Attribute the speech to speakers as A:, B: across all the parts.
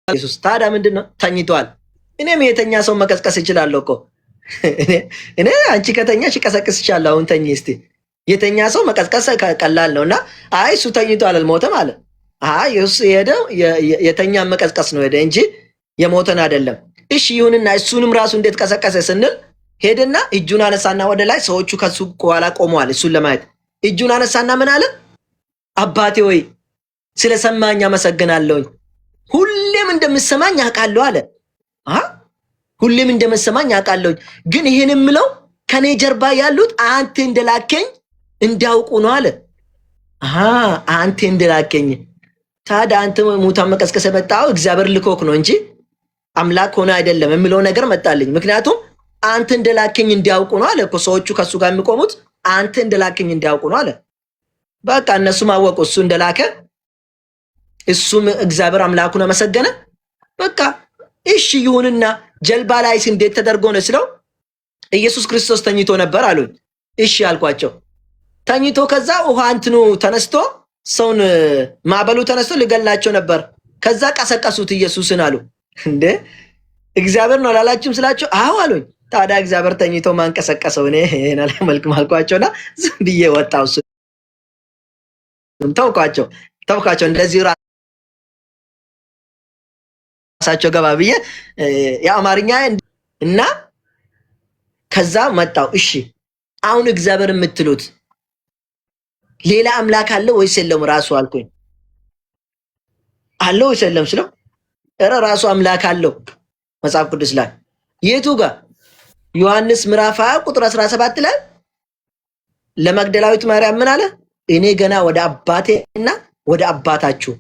A: ኢየሱስ። ታዲያ ምንድን ነው? ተኝቷል። እኔም የተኛ ሰው መቀስቀስ እችላለሁ እኮ። እኔ አንቺ ከተኛሽ እቀሰቅስ እችላለሁ። አሁን ተኝ እስቲ። የተኛ ሰው መቀስቀስ ቀላል ነው። እና አይ እሱ ተኝቷል አልሞተም አለ። አይ እሱ የሄደው የተኛ መቀስቀስ ነው ሄደ እንጂ የሞተን አይደለም። እሺ ይሁንና እሱንም ራሱ እንዴት ቀሰቀሰ ስንል ሄደና እጁን አነሳና ወደ ላይ፣ ሰዎቹ ከሱ በኋላ ቆመዋል እሱን ለማየት። እጁን አነሳና ምን አለ? አባቴ ወይ ስለሰማኝ አመሰግናለሁኝ፣ ሁሌም እንደምሰማኝ አውቃለሁ አለ። ሁሌም እንደምሰማኝ አውቃለሁኝ፣ ግን ይሄን የምለው ከኔ ጀርባ ያሉት አንተ እንደላከኝ እንዲያውቁ ነው አለ። አንተ እንደላከኝ። ታዲያ አንተ ሙታን መቀስቀስ የመጣው እግዚአብሔር ልኮክ ነው እንጂ አምላክ ሆነ አይደለም የሚለው ነገር መጣልኝ። ምክንያቱም አንተ እንደላከኝ እንዲያውቁ ነው አለ እኮ። ሰዎቹ ከሱ ጋር የሚቆሙት አንተ እንደላከኝ እንዲያውቁ ነው አለ። በቃ እነሱም አወቁ እሱ እንደላከ፣ እሱም እግዚአብሔር አምላኩን አመሰገነ። በቃ እሺ ይሁንና ጀልባ ላይስ እንዴት ተደርጎ ነው ስለው ኢየሱስ ክርስቶስ ተኝቶ ነበር አሉኝ። እሺ አልኳቸው። ተኝቶ ከዛ ውሃ እንትኑ ተነስቶ ሰውን ማዕበሉ ተነስቶ ሊገላቸው ነበር። ከዛ ቀሰቀሱት ኢየሱስን አሉ። እንዴ እግዚአብሔር ነው አላላችሁም ስላቸው አዎ አሉኝ። ታዲያ እግዚአብሔር ተኝቶ ማን ቀሰቀሰው? እኔ ይሄን አላመልክም አልኳቸውና ዝም ብዬ ወጣሁ። እሱንም ተውኳቸው ተውኳቸው። እንደዚህ ራሳቸው ገባ ብዬ የአማርኛ እና ከዛ መጣው። እሺ አሁን እግዚአብሔር የምትሉት ሌላ አምላክ አለ ወይስ የለም? ራሱ አልኩኝ። አለ ወይስ የለም ስለው ኧረ ራሱ አምላክ አለው መጽሐፍ ቅዱስ ላይ። የቱ ጋር? ዮሐንስ ምዕራፍ 20 ቁጥር 17 ላይ ለመግደላዊት ማርያም ምን አለ? እኔ ገና ወደ አባቴና ወደ አባታችሁ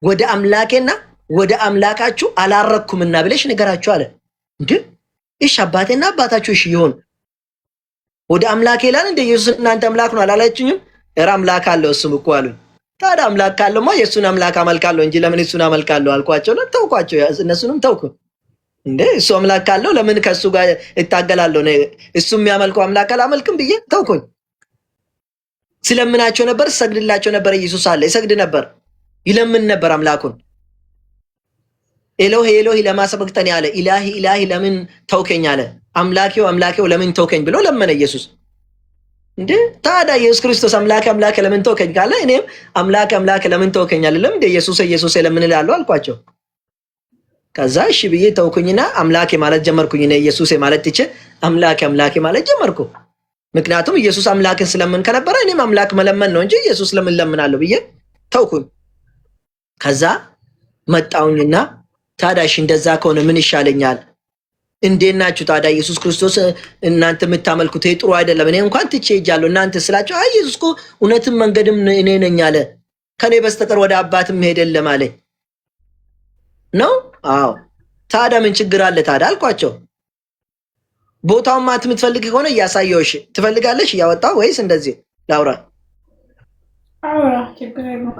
A: ወደ አምላኬና ወደ አምላካችሁ አላረኩምና ብለሽ ንገራችሁ አለ። እንዴ እሺ አባቴና አባታችሁ እሺ ይሁን፣ ወደ አምላኬ ይላል እንደ ኢየሱስ እናንተ አምላክ ነው አላላችሁኝም? ኧረ አምላክ አለው እሱም እኮ አሉኝ። ታዲያ አምላክ ካለማ የእሱን አምላክ አመልካለሁ እንጂ ለምን እሱን አመልካለሁ አልኳቸው። ተውኳቸው፣ እነሱንም ተውኩ። እንዴ እሱ አምላክ ካለው ለምን ከእሱ ጋር እታገላለሁ? እሱ የሚያመልከው አምላክ አላመልክም ብዬ ተውኩኝ። ስለምናቸው ነበር፣ ሰግድላቸው ነበር። ኢየሱስ አለ ይሰግድ ነበር፣ ይለምን ነበር አምላኩን። ኤሎሄ ኤሎሄ ለማ ሰበቅተኒ አለ። ኢላሂ ኢላሂ ለምን ተውከኝ አለ። አምላኬው አምላኬው ለምን ተውከኝ ብሎ ለመነ ኢየሱስ። እንዴ ታዲያ ኢየሱስ ክርስቶስ አምላኬ አምላኬ ለምን ተውከኝ ካለ እኔም አምላኬ አምላኬ ለምን ተውከኝ አልልም እንደ ኢየሱስ ኢየሱስ ለምን እላለሁ አልኳቸው። ከዛ እሺ ብዬ ተውኩኝና አምላኬ ማለት ጀመርኩኝ። እኔ ኢየሱሴ ማለት ትቼ አምላኬ አምላኬ ማለት ጀመርኩ። ምክንያቱም ኢየሱስ አምላክን ስለምን ከነበረ እኔም አምላክ መለመን ነው እንጂ ኢየሱስ ለምን ለምናለሁ ብዬ ተውኩኝ። ከዛ መጣውኝና ታዲያ እሺ እንደዛ ከሆነ ምን ይሻለኛል? እንዴት ናችሁ ታዲያ? ኢየሱስ ክርስቶስ እናንተ የምታመልኩት ጥሩ አይደለም። እኔ እንኳን ትቼ ሄጃለሁ። እናንተ ስላቸው አይ ኢየሱስ እኮ እውነትም መንገድም እኔ ነኝ አለ። ከኔ በስተቀር ወደ አባትም መሄድ የለም አለኝ ነው። አዎ ታዲያ ምን ችግር አለ ታዲያ አልኳቸው። ቦታውን ማት የምትፈልግ ከሆነ እያሳየሁሽ ትፈልጋለሽ? እያወጣሁ ወይስ እንደዚህ ላውራ?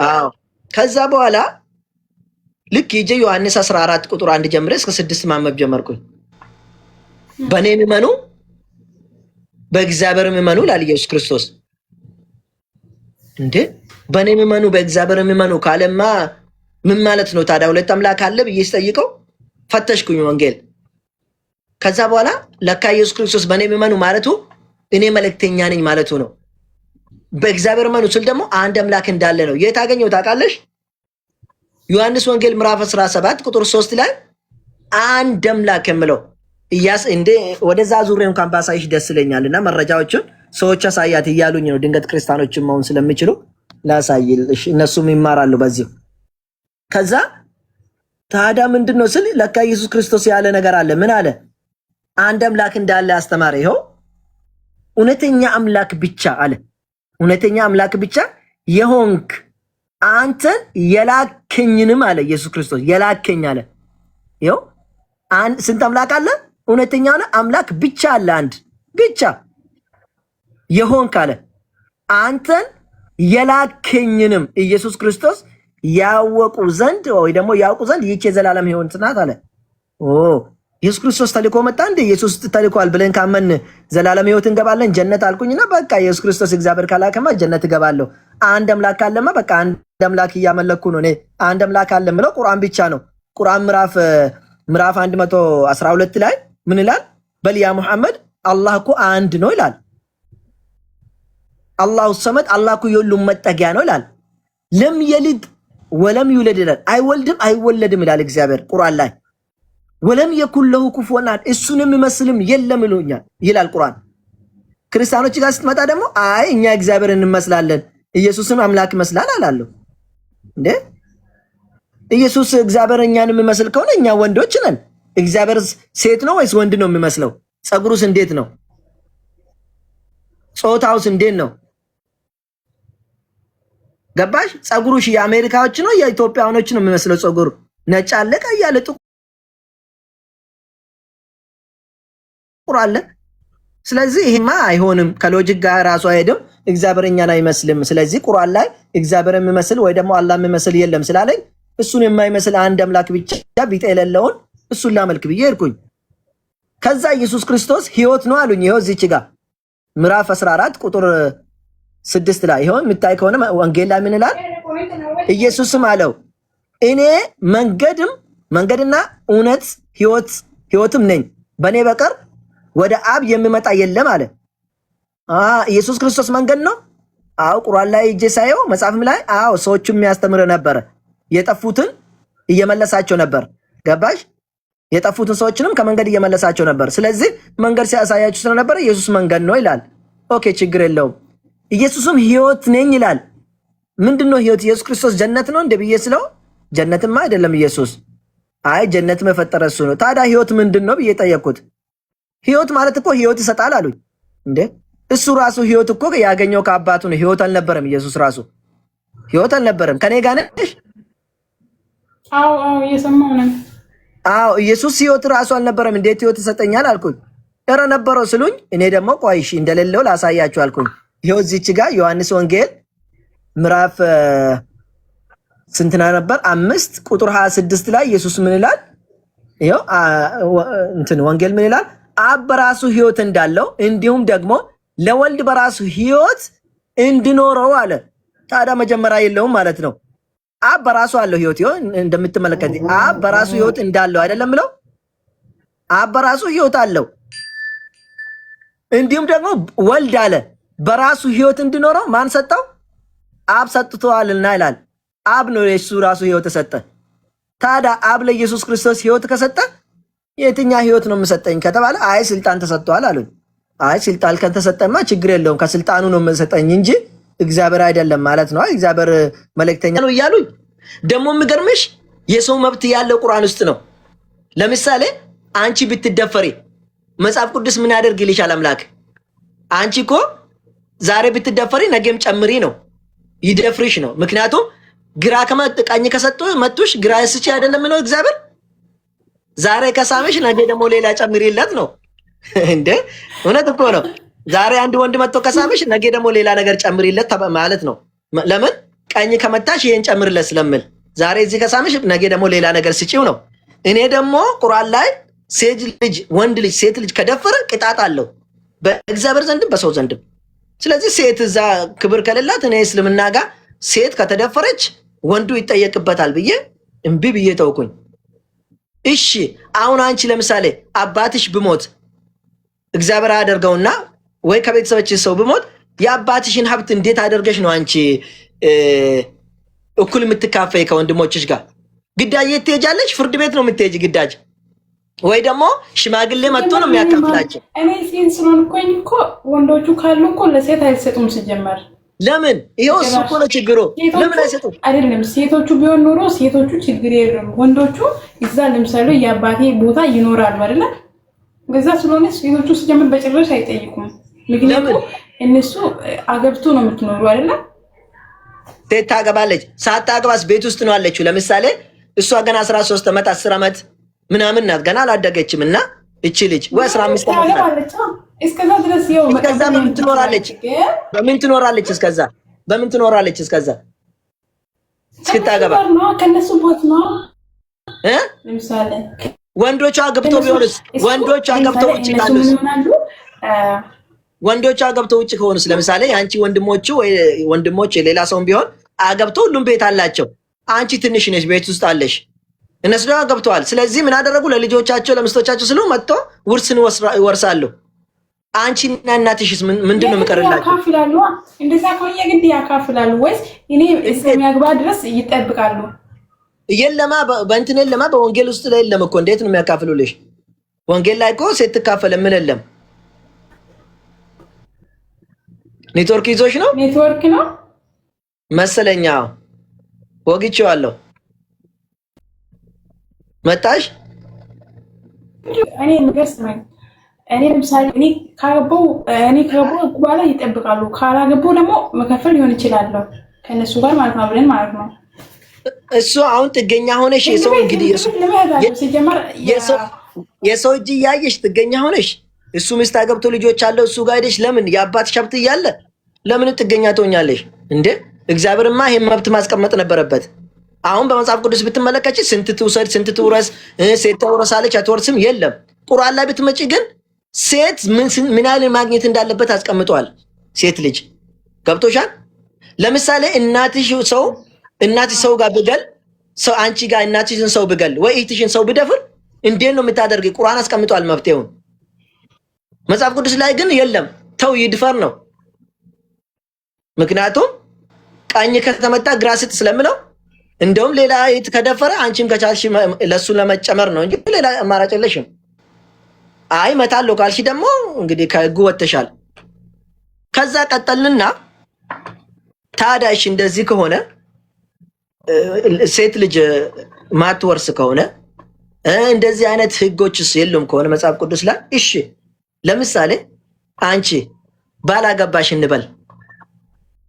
A: አዎ ከዛ በኋላ ልክ ሂጄ ዮሐንስ 14 ቁጥር 1 ጀምሬ እስከ 6 ማንበብ ጀመርኩኝ። በእኔ የሚመኑ በእግዚአብሔር የሚመኑ ይላል ኢየሱስ ክርስቶስ። እንዴ በእኔ የሚመኑ በእግዚአብሔር የሚመኑ ካለማ ምን ማለት ነው ታዲያ? ሁለት አምላክ አለ ብዬ ስጠይቀው ፈተሽኩኝ ወንጌል። ከዛ በኋላ ለካ ኢየሱስ ክርስቶስ በእኔ የሚመኑ ማለቱ እኔ መልእክተኛ ነኝ ማለቱ ነው። በእግዚአብሔር መኑ ስል ደግሞ አንድ አምላክ እንዳለ ነው። የት አገኘው ታውቃለሽ? ዮሐንስ ወንጌል ምዕራፍ 17 ቁጥር 3 ላይ አንድ አምላክ የምለው እያስ እንዴ ወደዛ ዙሬ እንኳን ባሳይሽ ደስ ይለኛል። እና መረጃዎችን ሰዎች አሳያት እያሉኝ ነው። ድንገት ክርስቲያኖችን መሆን ስለሚችሉ ላሳይልሽ፣ እነሱም ይማራሉ በዚሁ። ከዛ ታዲያ ምንድን ነው ስል ለካ ኢየሱስ ክርስቶስ ያለ ነገር አለ። ምን አለ? አንድ አምላክ እንዳለ አስተማረ። ይኸው እውነተኛ አምላክ ብቻ አለ። እውነተኛ አምላክ ብቻ የሆንክ አንተን የላከኝንም አለ ኢየሱስ ክርስቶስ የላከኝ አለ። ይኸው ስንት አምላክ አለ? እውነተኛ ሆነ አምላክ ብቻ አለ፣ አንድ ብቻ የሆንክ አለ አንተን የላከኝንም ኢየሱስ ክርስቶስ ያወቁ ዘንድ ወይ ደግሞ ያውቁ ዘንድ ይህች የዘላለም ሕይወት ናት አለ። ኦ ኢየሱስ ክርስቶስ ተልኮ መጣ እንደ ኢየሱስ ተልኳል ብለን ካመን ዘላለም ሕይወት እንገባለን ጀነት አልኩኝና በቃ ኢየሱስ ክርስቶስ እግዚአብሔር ካላከማ ጀነት እገባለሁ። አንድ አምላክ ካለማ በቃ አንድ አምላክ እያመለኩ ነው እኔ አንድ አምላክ አለ የምለው ቁርአን ብቻ ነው። ቁርአን ምዕራፍ 112 ላይ ምን ይላል? በል ያ ሙሐመድ አላህ እኮ አንድ ነው ይላል። الله الصمد አላህ እኮ የሁሉም መጠጊያ ነው ይላል። لم يلد ولم يولد ይላል። አይወልድም አይወለድም ይላል እግዚአብሔር ቁርአን ላይ። ولم يكن له كفوا أحد እሱን የሚመስልም የለም ይሉኛል ይላል ቁርአን። ክርስቲያኖች ጋር ስትመጣ ደግሞ አይ እኛ እግዚአብሔር እንመስላለን ኢየሱስም አምላክ ይመስላል አላለሁ እንዴ። ኢየሱስ እግዚአብሔር እኛን የሚመስል ከሆነ እኛ ወንዶች ነን። እግዚአብሔር ሴት ነው ወይስ ወንድ ነው የሚመስለው? ጸጉሩስ እንዴት ነው? ጾታውስ እንዴት ነው? ገባሽ? ጸጉሩሽ የአሜሪካዎች ነው የኢትዮጵያኖች ነው የሚመስለው? ጸጉር ነጭ አለ፣ ቀይ አለ፣ ጥቁር አለ። ስለዚህ ይሄማ አይሆንም፣ ከ logic ጋር ራሱ አይሄድም። እግዚአብሔር እኛን አይመስልም። ስለዚህ ቁርአን ላይ እግዚአብሔር የሚመስል ወይ ደግሞ አላህ የሚመስል የለም ስላለኝ እሱን የማይመስል አንድ አምላክ ብቻ ቢጤ የሌለውን እሱን ላመልክ ብዬ ሄድኩኝ። ከዛ ኢየሱስ ክርስቶስ ህይወት ነው አሉኝ። ይኸው እዚች ጋር ምዕራፍ 14 ቁጥር 6 ላይ ይኸው የምታይ ከሆነ ወንጌል ላይ ምን ይላል? ኢየሱስም አለው እኔ መንገድም መንገድና እውነት ህይወትም ነኝ፣ በእኔ በቀር ወደ አብ የሚመጣ የለም አለ። ኢየሱስ ክርስቶስ መንገድ ነው። አዎ ቁርአን ላይ እጄ ሳየው መጽሐፍም ላይ አዎ ሰዎቹ የሚያስተምር ነበረ። የጠፉትን እየመለሳቸው ነበር። ገባሽ? የጠፉትን ሰዎችንም ከመንገድ እየመለሳቸው ነበር። ስለዚህ መንገድ ሲያሳያቸው ስለነበረ ኢየሱስ መንገድ ነው ይላል። Okay ችግር የለውም። ኢየሱስም ህይወት ነኝ ይላል። ምንድን ነው ህይወት? ኢየሱስ ክርስቶስ ጀነት ነው እንደ ብዬ ስለው ጀነትማ አይደለም ኢየሱስ። አይ ጀነት መፈጠረ እሱ ነው። ታዲያ ህይወት ምንድን ነው ብዬ ጠየቅኩት። ህይወት ማለት እኮ ህይወት ይሰጣል አሉኝ። እንዴ እሱ ራሱ ህይወት እኮ ያገኘው ከአባቱ ነው። ህይወት አልነበረም ኢየሱስ ራሱ ህይወት አልነበረም። ከኔ ጋር ነሽ?
B: አዎ አዎ፣ እየሰማሁ ነኝ።
A: አዎ ኢየሱስ ህይወት ራሱ አልነበረም። እንዴት ህይወት ይሰጠኛል አልኩኝ። ኧረ ነበረው ስሉኝ፣ እኔ ደግሞ ቆይ እሺ እንደሌለው ላሳያችሁ አልኩኝ። ይኸው እዚች ጋር ዮሐንስ ወንጌል ምዕራፍ ስንትና ነበር? 5 ቁጥር 26 ላይ ኢየሱስ ምን ይላል? ይኸው እንትን ወንጌል ምን ይላል? አብ በራሱ ህይወት እንዳለው እንዲሁም ደግሞ ለወልድ በራሱ ህይወት እንዲኖረው አለ። ታዲያ መጀመሪያ የለውም ማለት ነው። አብ በራሱ አለው ህይወት። ይኸው እንደምትመለከት አብ በራሱ ህይወት እንዳለው አይደለም ብለው አብ በራሱ ህይወት አለው እንዲሁም ደግሞ ወልድ አለ በራሱ ህይወት እንዲኖረው ማን ሰጠው? አብ ሰጥቶአልና ይላል። አብ ነው የሱ ራሱ ህይወት ተሰጠ። ታዲያ አብ ለኢየሱስ ክርስቶስ ህይወት ከሰጠ የትኛ ህይወት ነው የምሰጠኝ ከተባለ አይ ስልጣን ተሰጥቷል አሉኝ። አይ ስልጣን ከተሰጠማ ችግር የለውም ከስልጣኑ ነው የምሰጠኝ እንጂ እግዚአብሔር አይደለም ማለት ነው። እግዚአብሔር መልእክተኛ ነው እያሉኝ ደግሞ የሚገርምሽ የሰው መብት ያለው ቁርአን ውስጥ ነው። ለምሳሌ አንቺ ብትደፈሪ መጽሐፍ ቅዱስ ምን ያደርግልሻል አምላክ? አንቺ እኮ ዛሬ ብትደፈሪ ነገም ጨምሪ ነው ይደፍርሽ ነው። ምክንያቱም ግራ ቀኝ ከሰጡ መቱሽ ግራ ስቺ አይደለም ነው እግዚአብሔር። ዛሬ ከሳምሽ ነገ ደግሞ ሌላ ጨምሪለት ነው እንዴ? እውነት እኮ ነው። ዛሬ አንድ ወንድ መጥቶ ከሳምሽ ነገ ደግሞ ሌላ ነገር ጨምሪለት ማለት ነው። ለምን ቀኝ ከመታሽ ይሄን ጨምርለት ስለምል ዛሬ እዚህ ከሳምሽ ነገ ደግሞ ሌላ ነገር ስጪው ነው። እኔ ደግሞ ቁርአን ላይ ሴት ልጅ ወንድ ልጅ ሴት ልጅ ከደፈረ ቅጣት አለው በእግዚአብሔር ዘንድም በሰው ዘንድም። ስለዚህ ሴት እዛ ክብር ከሌላት እኔ እስልምና ጋር ሴት ከተደፈረች ወንዱ ይጠየቅበታል ብዬ እምቢ ብዬ ተውኩኝ። እሺ አሁን አንቺ ለምሳሌ አባትሽ ብሞት እግዚአብሔር አያደርገውና ወይ ከቤተሰቦች ሰው ብሞት የአባትሽን ሀብት እንዴት አደርገሽ ነው አንቺ እኩል የምትካፈይ ከወንድሞችሽ ጋር? ግዳጅ የት ትሄጃለሽ? ፍርድ ቤት ነው የምትሄጂ ግዳጅ፣ ወይ ደግሞ ሽማግሌ መጥቶ ነው የሚያካፍላቸው።
B: እኔ ሴት ስለሆንኩኝ እኮ ወንዶቹ ካሉ እኮ ለሴት አይሰጡም ሲጀመር።
A: ለምን? ይኸው እሱ እኮ ነው ችግሩ። ለምን አይሰጡም?
B: አይደለም ሴቶቹ ቢሆን ኖሮ ሴቶቹ ችግር የለም። ወንዶቹ እዛ ለምሳሌ የአባቴ ቦታ ይኖራሉ አይደለ? ገዛ ስለሆነ ሴቶቹ ሲጀምር በጭራሽ አይጠይቁም። ምክንያቱም እነሱ አገብቶ ነው የምትኖሩ አይደለ?
A: ሴት ታገባለች። ሳታገባስ ቤት ውስጥ ነው አለችው። ለምሳሌ እሷ ገና 13 ዓመት 10 ዓመት ምናምን ናት፣ ገና አላደገችም። እና እቺ ልጅ ወይ 15 ዓመት ናት።
B: እስከዛ ድረስ ያው
A: እስከዛ በምን ትኖራለች? በምን ትኖራለች? እስከዛ በምን ትኖራለች? እስከዛ እስክታገባ
B: ከነሱ ቦት ነው እ ለምሳሌ
A: ወንዶቿ አገብተው ቢሆንስ? ወንዶቿ አገብተው ውጭ ካሉስ? ወንዶቿ አገብተው ውጭ ከሆኑስ? ለምሳሌ የአንቺ ወንድሞቹ ወይ ወንድሞች ሌላ ሰውም ቢሆን አገብተው ሁሉም ቤት አላቸው። አንቺ ትንሽ ነሽ፣ ቤት ውስጥ አለሽ። እነሱ ደግሞ ገብተዋል። ስለዚህ ምን አደረጉ? ለልጆቻቸው ለሚስቶቻቸው ስሉ መጥቶ ውርስን ይወርሳሉ። አንቺና እናትሽስ ምንድን ነው የምቀርላቸው?
B: ያካፍላሉ። እንደዛ ከሆነ የግድ ያካፍላሉ ወይስ እኔ እስከሚያግባ ድረስ ይጠብቃሉ?
A: የለማ በእንትን የለማ በወንጌል ውስጥ ላይ የለም እኮ። እንዴት ነው የሚያካፍሉልሽ? ወንጌል ላይ እኮ ሴት ትካፈል ምን የለም። ኔትወርክ ይዞሽ ነው፣
B: ኔትወርክ ነው
A: መሰለኛ። ወግቼዋለሁ። መጣሽ።
B: እኔ ነገር ስማኝ፣ እኔ ለምሳሌ እኔ ካገባሁ በኋላ ይጠብቃሉ። ካላገባሁ ደግሞ መከፈል ሊሆን ይችላለሁ ከእነሱ ጋር ማለት ነው፣ አብረን ማለት ነው።
A: እሱ አሁን ጥገኛ ሆነሽ የሰው እንግዲህ የሰው እጅ እያየሽ ጥገኛ ሆነሽ እሱ ሚስት አገብቶ ልጆች አለው እሱ ጋር ሄደሽ ለምን የአባትሽ ሀብት እያለ ለምን ጥገኛ ትሆኛለሽ እንዴ? እግዚአብሔርማ ይሄን መብት ማስቀመጥ ነበረበት። አሁን በመጽሐፍ ቅዱስ ብትመለከች ስንት ትውሰድ ስንት ትውረስ፣ ሴት ተውረሳለች አትወርስም፣ የለም። ቁርአን ላይ ብትመጪ ግን ሴት ምን ያህል ማግኘት እንዳለበት አስቀምጧል። ሴት ልጅ ገብቶሻል። ለምሳሌ እናትሽ ሰው እናትሽ ሰው ጋር ብገል ሰው አንቺ ጋር እናትሽን ሰው ብገል ወይ እህትሽን ሰው ብደፍር እንዴት ነው የምታደርጊ? ቁርአን አስቀምጧል መፍትሄውን። መጽሐፍ ቅዱስ ላይ ግን የለም። ተው ይድፈር ነው። ምክንያቱም ቀኝ ከተመታ ግራ ስጥ ስለምለው እንደውም ሌላ እህት ከደፈረ አንቺም ከቻልሽ ለሱ ለመጨመር ነው እንጂ ሌላ አማራጭ የለሽም። አይ እመታለሁ ካልሽ ደግሞ እንግዲህ ከህጉ ወጥተሻል። ከዛ ቀጠልና ታዲያ እሺ እንደዚህ ከሆነ ሴት ልጅ ማትወርስ ከሆነ እንደዚህ አይነት ህጎችስ የሉም ከሆነ መጽሐፍ ቅዱስ ላይ እሺ፣ ለምሳሌ አንቺ ባላገባሽ እንበል፣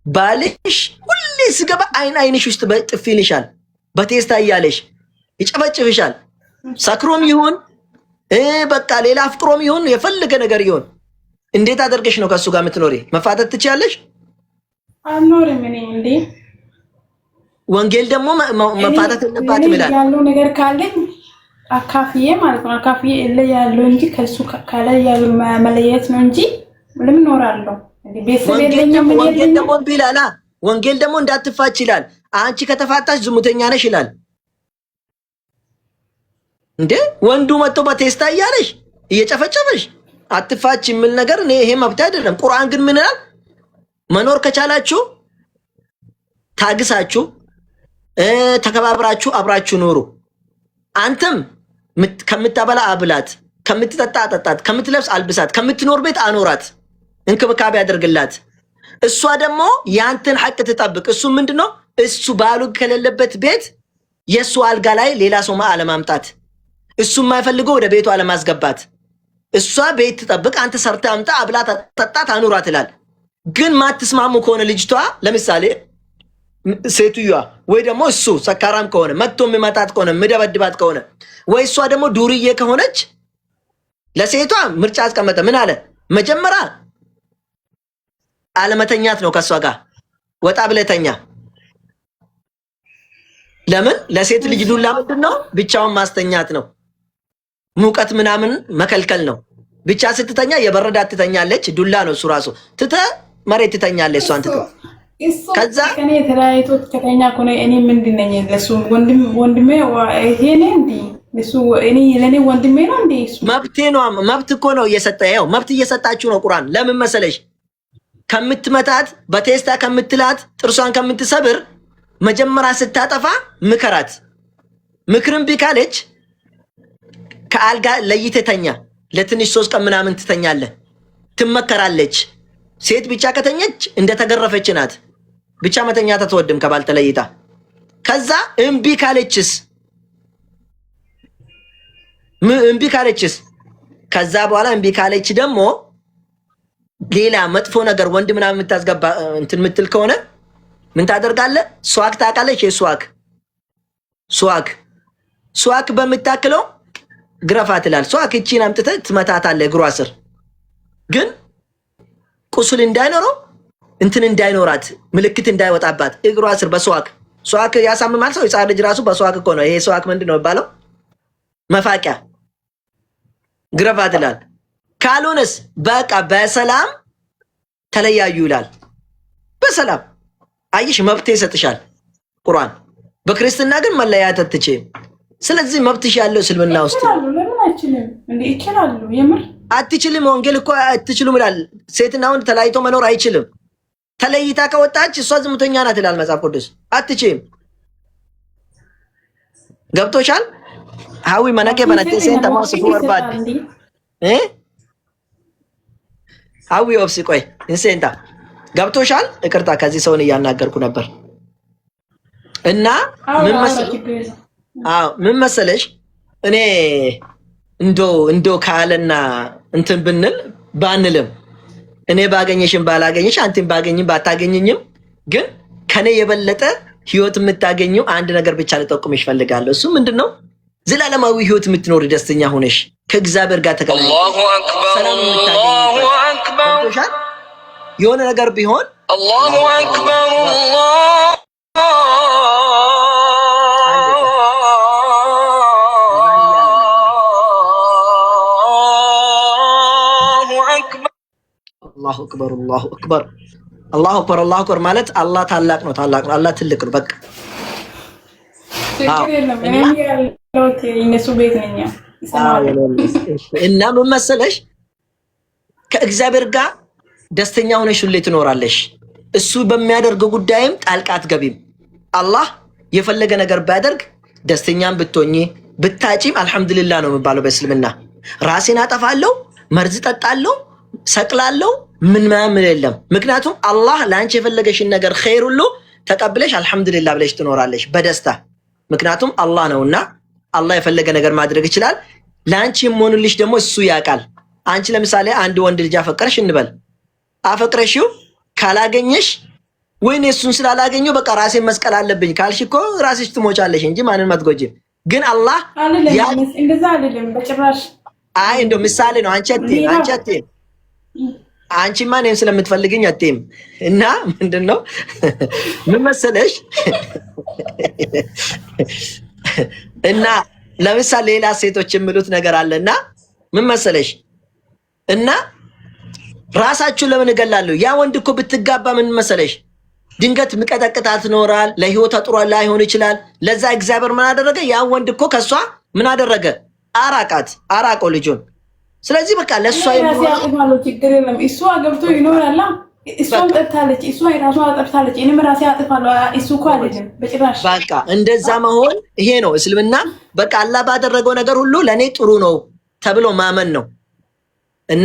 A: ባልሽ ሁሌ ስገባ አይን አይንሽ ውስጥ በጥፊ ይልሻል፣ በቴስታ እያለሽ ይጨፈጭፍሻል። ሰክሮም ይሁን በቃ ሌላ አፍቅሮም ይሁን የፈለገ ነገር ይሁን እንዴት አደርገሽ ነው ከእሱ ጋር የምትኖሪ? መፋተት ትችያለሽ?
B: አልኖርም እኔ እንዴ።
A: ወንጌል ደግሞ መፋተት የለባትም ይላል።
B: ያለው ነገር ካለኝ አካፍዬ ማለት ነው፣ አካፍዬ እለያለሁ እንጂ ከእሱ ከላይ ያለው መለየት ነው እንጂ ለምን እኖራለሁ? ቤተሰብ የለኝም።
A: ወንጌል ደግሞ እምቢ ይላል። ወንጌል ደግሞ እንዳትፋች ይላል። አንቺ ከተፋታሽ ዝሙተኛ ነሽ ይላል። እንዴ ወንዱ መጥቶ በቴስታ እያለሽ እየጨፈጨፈሽ አትፋች የሚል ነገር እኔ ይሄ መብት አይደለም። ቁርአን ግን ምን ይላል? መኖር ከቻላችሁ ታግሳችሁ ተከባብራችሁ አብራችሁ ኑሩ። አንተም ከምታበላ አብላት፣ ከምትጠጣ አጠጣት፣ ከምትለብስ አልብሳት፣ ከምትኖር ቤት አኖራት፣ እንክብካቤ አድርግላት። እሷ ደግሞ ያንተን ሐቅ ትጠብቅ። እሱ ምንድነው? እሱ ባሉ ከሌለበት ቤት የእሱ አልጋ ላይ ሌላ ሰው አለማምጣት፣ እሱ የማይፈልገው ወደ ቤቱ አለማስገባት። እሷ ቤት ትጠብቅ፣ አንተ ሰርተህ አምጣ፣ አብላት፣ አጠጣት፣ አኑራት ይላል። ግን ማትስማሙ ከሆነ ልጅቷ ለምሳሌ ሴትዮዋ ወይ ደግሞ እሱ ሰካራም ከሆነ መጥቶ የሚመጣት ከሆነ የሚደበድባት ከሆነ ወይ እሷ ደግሞ ዱርዬ ከሆነች ለሴቷ ምርጫ አስቀመጠ። ምን አለ? መጀመሪያ አለመተኛት ነው ከእሷ ጋር ወጣ ብለተኛ። ለምን ለሴት ልጅ ዱላ ምንድን ነው? ብቻውን ማስተኛት ነው። ሙቀት ምናምን መከልከል ነው። ብቻ ስትተኛ የበረዳት ትተኛለች። ዱላ ነው እሱ ራሱ። ትተህ መሬት ትተኛለች እሷን ትተህ ከዛ
B: ከኔ ተለያይቶ ከተኛ ከሆነ እኔ ምንድን ነኝ ለሱ? ወንድሜ ይሄ ነኝ እንዴ? ለሱ እኔ ለኔ ወንድሜ ነው እንዴ? እሱ
A: መብቴ ነው። መብት እኮ ነው እየሰጠ ያው መብት እየሰጣችሁ ነው ቁርአን። ለምን መሰለሽ? ከምትመታት በቴስታ ከምትላት ጥርሷን ከምትሰብር መጀመሪያ ስታጠፋ ምከራት። ምክርም ቢካለች ከአልጋ ለይተህ ተኛ። ለትንሽ 3 ቀን ምናምን ትተኛለህ፣ ትመከራለች። ሴት ብቻ ከተኘች እንደተገረፈች ናት። ብቻ መተኛት አትወድም ከባል ተለይታ። ከዛ እምቢ ካለችስ እምቢ ካለችስ ከዛ በኋላ እምቢ ካለች ደግሞ ሌላ መጥፎ ነገር ወንድ ምናምን የምታስገባ እንትን የምትል ከሆነ ምን ታደርጋለህ? ስዋክ ታውቃለች? የስዋክ ስዋክ ስዋክ በምታክለው ግረፋት ይላል። ስዋክ እቺን አምጥተህ ትመታታለህ እግሯ ስር ግን ቁስል እንዳይኖረው እንትን እንዳይኖራት ምልክት እንዳይወጣባት እግሯ ስር በስዋክ ስዋክ ያሳምማል። ሰው የጻር ልጅ ራሱ በስዋክ እኮ ነው። ይሄ ስዋክ ምንድን ነው የሚባለው? መፋቂያ ግረፋት ይላል። ካልሆነስ በቃ በሰላም ተለያዩ ይላል። በሰላም አይሽ መብት ይሰጥሻል ቁርአን። በክርስትና ግን መለያየት አትችይም። ስለዚህ መብትሽ ያለው እስልምና ውስጥ
B: ይችላሉ። ለምን አይችልም እንዴ? ይችላሉ። የምር
A: አትችልም። ወንጌል እኮ አትችሉም ይላል። ሴትና ወንድ ተለያይቶ መኖር አይችልም። ተለይታ ከወጣች እሷ ዝሙተኛ ናት ይላል መጽሐፍ ቅዱስ። አትችይም። ገብቶሻል? ሀዊ መነቄ በነቴ ሴን ተማስፉ በርባድ እ ሀዊ ኦብሲ ቆይ እንሴንታ ገብቶሻል? ይቅርታ ከዚህ ሰውን እያናገርኩ ነበር። እና ምን መሰለሽ እኔ እንዶ እንዶ ካለና እንትን ብንል ባንልም እኔ ባገኘሽም ባላገኘሽ አንተም ባገኝም ባታገኘኝም ግን ከኔ የበለጠ ህይወት የምታገኘው አንድ ነገር ብቻ ልጠቁምሽ እፈልጋለሁ። እሱ ምንድን ነው? ዘላለማዊ ህይወት የምትኖሪ ደስተኛ ሆነሽ ከእግዚአብሔር ጋር ተገናኝተሽ ሰላም የምታገኝበት የሆነ ነገር ቢሆን
C: አላሁ አክበር
A: አላሁ አክበር አላሁ አክበር አላሁ አክበር አላሁ አክበር ማለት አላህ ታላቅ ነው፣ ታላቅ ነው፣ አላህ ትልቅ ነው። በቃ እና ምን መሰለሽ ከእግዚአብሔር ጋር ደስተኛ ሆነሽ ሁሌ ትኖራለሽ። እሱ በሚያደርገው ጉዳይም ጣልቃ አትገቢም። አላህ የፈለገ ነገር ቢያደርግ ደስተኛም ብትሆኚ ብታጪም አልሐምዱሊላህ ነው የሚባለው በእስልምና። ራሴን አጠፋለሁ፣ መርዝ ጠጣለሁ፣ ሰቅላለሁ ምን ምናምን የለም። ምክንያቱም አላህ ለአንቺ የፈለገሽን ነገር ኸይር ሁሉ ተቀብለሽ አልሐምዱሊላህ ብለሽ ትኖራለሽ በደስታ። ምክንያቱም አላህ ነውና አላህ የፈለገ ነገር ማድረግ ይችላል። ለአንቺ የምሆንልሽ ደግሞ እሱ ያውቃል። አንቺ ለምሳሌ አንድ ወንድ ልጅ አፈቀርሽ እንበል፣ አፈቅረሽው ካላገኘሽ ወይኔ እሱን ስላላገኘው በቃ ራሴን መስቀል አለብኝ ካልሽ እኮ ራስሽ ትሞቻለሽ እንጂ ማንን አትጎጂም። ግን አላህ
B: እንደዛ አይደለም በጭራሽ።
A: አይ እንደው ምሳሌ ነው። አንቺ አትይም፣ አንቺ አትይም፣ አንቺማ እኔም ስለምትፈልግኝ አትይም። እና ምንድን ነው ምን መሰለሽ፣ እና ለምሳሌ ሌላ ሴቶች የሚሉት ነገር አለና ምን መሰለሽ፣ እና ራሳችሁን ለምን እገላለሁ? ያ ወንድ እኮ ብትጋባ ምን መሰለሽ ድንገት ምቀጠቅጣት ትኖራል። ለህይወቷ ጥሩ ላይሆን ይችላል። ለዛ እግዚአብሔር ምን አደረገ? ያ ወንድ እኮ ከሷ ምን አደረገ? አራቃት፣ አራቀው ልጁን። ስለዚህ በቃ ለእሷ
B: ራሴ አጥፋለሁ፣ ችግር የለም። እሱ አገብቶ ይኖራላ። እሷም ጠብታለች፣ እሷ የራሷ ጠብታለች፣ እኔም ራሴ አጥፋለሁ። እሱ እኮ አይደለም በጭራሽ።
A: በቃ እንደዛ መሆን ይሄ ነው እስልምና። በቃ አላህ ባደረገው ነገር ሁሉ ለእኔ ጥሩ ነው ተብሎ ማመን ነው።